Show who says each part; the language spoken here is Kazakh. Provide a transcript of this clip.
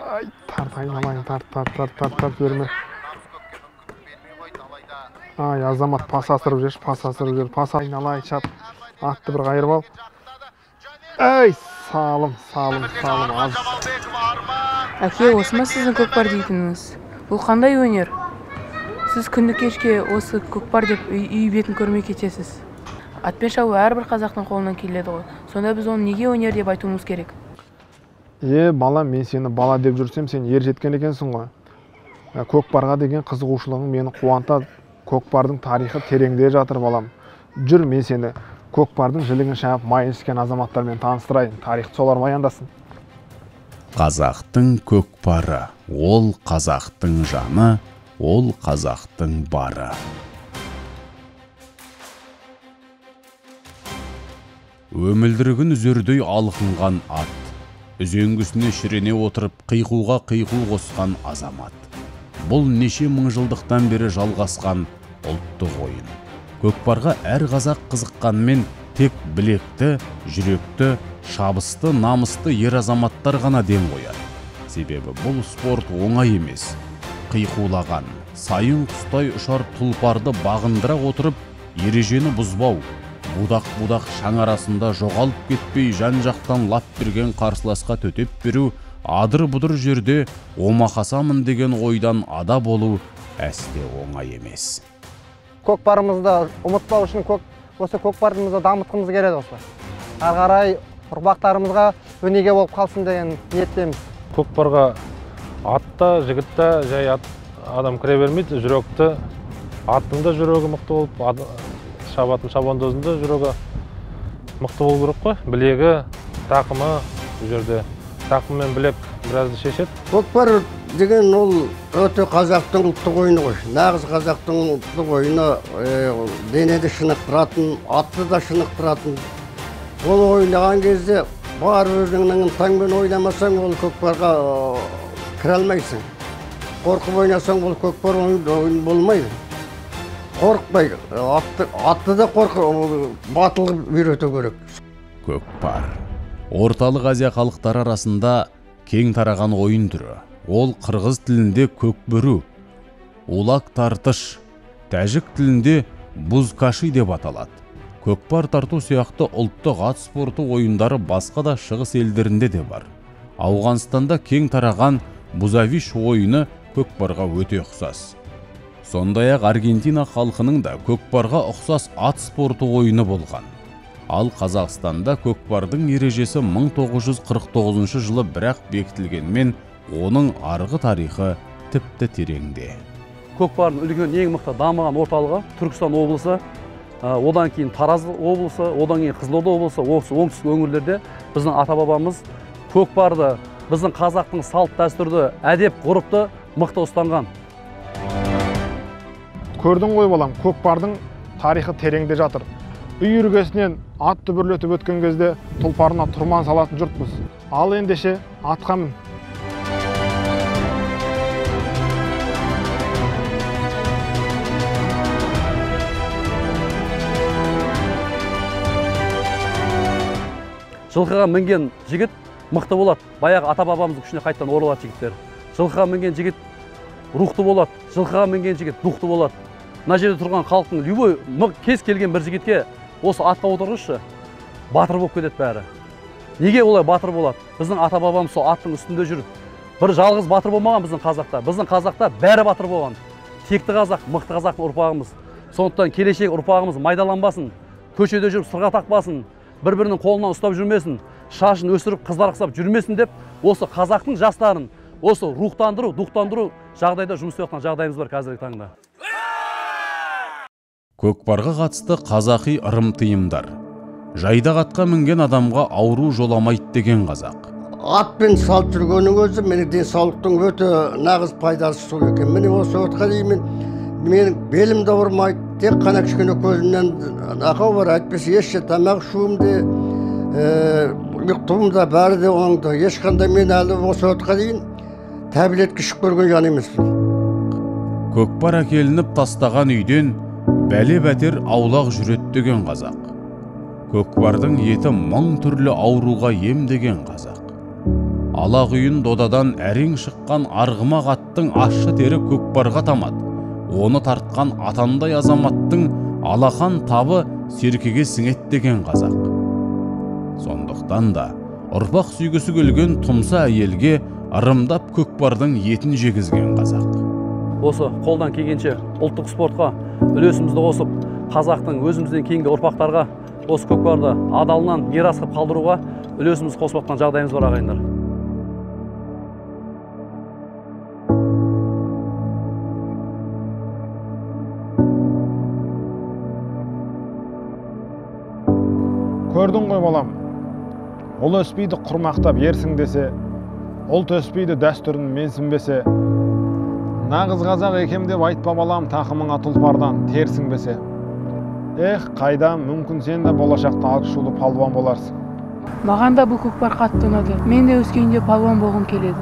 Speaker 1: Ай, тарт айналайын, тарт, тарт, тарт, тарт, тарт, берме. Ай, азамат, пас асырып жіберші, пас асырып жібер, пас айналайын, шап. Атты бір қайырып ал. Ай, салым, салым, салым, аз.
Speaker 2: Әке, осы ма сіздің көкпар дейтініңіз? Бұл қандай өнер? Сіз күнді кешке осы көкпар деп үй бетін көрмей кетесіз. Атпен шабу әрбір қазақтың қолынан келеді ғой. Сонда біз оны неге өнер деп айтуымыз керек?
Speaker 1: Е, бала, мен сені бала деп жүрсем, сен ер жеткен екенсің ғой. Көкпарға деген қызығушылығың мені қуантады. Көкпардың тарихы тереңде жатыр, балам. Жүр, мен сені көкпардың жілігін шағып майын ішкен азаматтармен таныстырайын. Тарихты солар баяндасын.
Speaker 3: Қазақтың көкпары, ол қазақтың жаны, ол қазақтың бары. Өмілдірігін үзердей алқынған ат, үзеңгісіне шірене отырып қиқуға қиқу қосқан азамат. Бұл неше мыңжылдықтан бері жалғасқан ұлттық ойын. Көкпарға әр қазақ қызыққанмен тек білекті, жүректі, шабысты, намысты ер азаматтар ғана дем қояды. Себебі бұл спорт оңай емес. Қиқулаған, сайын құстай ұшар тұлпарды бағындыра отырып, ережені бұзбау, будақ-будақ шаң арасында жоғалып кетпей жан-жақтан лап берген қарсыласқа төтеп беру, адыр-бұдыр жерде омақасамын деген ойдан ада болу әсте оңай емес.
Speaker 4: Көкпарымызды ұмытпау үшін осы көкпарымызды дамытқымыз келеді осы. Ары қарай ұрпақтарымызға өнеге болып қалсын деген ниеттеміз.
Speaker 5: Көкпарға ат та, жігіт та, жай ат, адам кіре бермейді, жүректі, аттың да жүрегі мықты болып, шабатын шабандоздың да жүрегі мықты болу керек қой. Білегі, тақымы, бұл жерде тақым мен білек біразды шешеді.
Speaker 6: Көкпар деген ол өте қазақтың ұлттық ойыны ғой. Нағыз қазақтың ұлттық ойыны, денеді шынықтыратын, атты да шынықтыратын. Ол ойнаған кезде бар өзіңнің ынтаңмен ойнамасаң, ол көкпарға кіре алмайсың. Қорқып ойнасаң, ол көкпар ойын болмайды. Қорықпай, атты да батыл үйрету керек.
Speaker 3: Көкпар Орталық Азия халықтары арасында кең тараған ойын түрі. Ол қырғыз тілінде көкбөру, улак тартыш, тәжік тілінде бузкаши деп аталады. Көкпар тарту сияқты ұлттық ат спорты ойындары басқа да шығыс елдерінде де бар. Ауғанстанда кең тараған бузавиш ойыны көкпарға өте ұқсас. Сондай-ақ Аргентина халқының да көкпарға ұқсас ат спорты ойыны болған. Ал Қазақстанда көкпардың ережесі 1949 жылы бірақ бекітілгенмен, оның арғы тарихы тіпті тереңде.
Speaker 7: Көкпардың үлкен ең мықты дамыған орталығы Түркістан облысы, одан кейін Тараз облысы, одан кейін Қызылорда облысы, осы оңтүстік өңірлерде біздің ата-бабамыз көкпарды, біздің қазақтың салт дәстүрді, әдеп ғұрыпты мықты ұстанған.
Speaker 1: Көрдің ғой балам, көкпардың тарихы тереңде жатыр. Үй іргесінен ат дүбірлетіп өткен кезде тұлпарына тұрман салатын жұртпыз. Ал ендеше атқа мін.
Speaker 7: Жылқыға мінген жігіт мықты болады. Баяғы ата-бабамыздың күшіне қайтадан оралады жігіттер. Жылқыға мінген жігіт рухты болады. Жылқыға мінген жігіт духты болады. Мына жерде тұрған халықтың любой кез келген бір жігітке осы атқа отырғызшы, батыр болып кетеді бәрі. Неге олай батыр болады? Біздің ата-бабамыз сол аттың үстінде жүріп, бір жалғыз батыр болмаған біздің қазақта. Біздің қазақта бәрі батыр болған. Текті қазақ, мықты қазақтың ұрпағымыз. Сондықтан келешек ұрпағымыз майдаланбасын, көшеде жүріп сырға тақпасын, бір-бірінің қолынан ұстап жүрмесін, шашын өсіріп қыздар ұқсап жүрмесін деп осы қазақтың жастарын осы рухтандыру, духтандыру жағдайда жұмыс істеп жатқан жағдайымыз бар қазіргі таңда.
Speaker 3: Көкпарға қатысты қазақи ырым тыйымдар. Жайдақ атқа мінген адамға ауру жоламайды деген қазақ.
Speaker 6: Атпен салып жүргеннің өзі менің денсаулықтың өте нағыз пайдасы сол екен. Міне осы отқа дейін менің белім де ауырмайды, тек қана кішкене көзімнен ақау бар, әйтпесе еш тамақ ішуім де, ұйықтауым да бәрі де оңды. Ешқандай мен әлі осы отқа дейін таблетка ішіп көрген жан емеспін.
Speaker 3: Көкпар әкелініп тастаған үйден бәле бәтер аулақ жүреді деген қазақ. Көкпардың еті мың түрлі ауруға ем деген қазақ. Алақұйын додадан әрең шыққан арғымақ аттың ащы тері көкпарға тамады. Оны тартқан атандай азаматтың алақан табы серкеге сіңет деген қазақ. Сондықтан да ұрпақ сүйгісі келген тұмса әйелге ырымдап көкпардың етін жегізген қазақ.
Speaker 7: Осы қолдан келгенше ұлттық спортқа үлесімізді қосып, қазақтың өзімізден кейінгі ұрпақтарға осы көкпарды адалынан мирас қылып қалдыруға үлесімізді қосып жатқан жағдайымыз бар, ағайындар.
Speaker 1: Көрдің ғой балам, ұл өспейді құрмақтап ерсің десе, ұлт өспейді дәстүрін менсінбесе, нағыз қазақ екем деп айтпа балам, тақымыңа тұлпардан терсіңбесе. Эх, қайда, мүмкін сен де болашақта атышулы палуан боларсың.
Speaker 2: Маған да бұл көкпар қатты ұнады. Мен де өскенде палуан болғым келеді.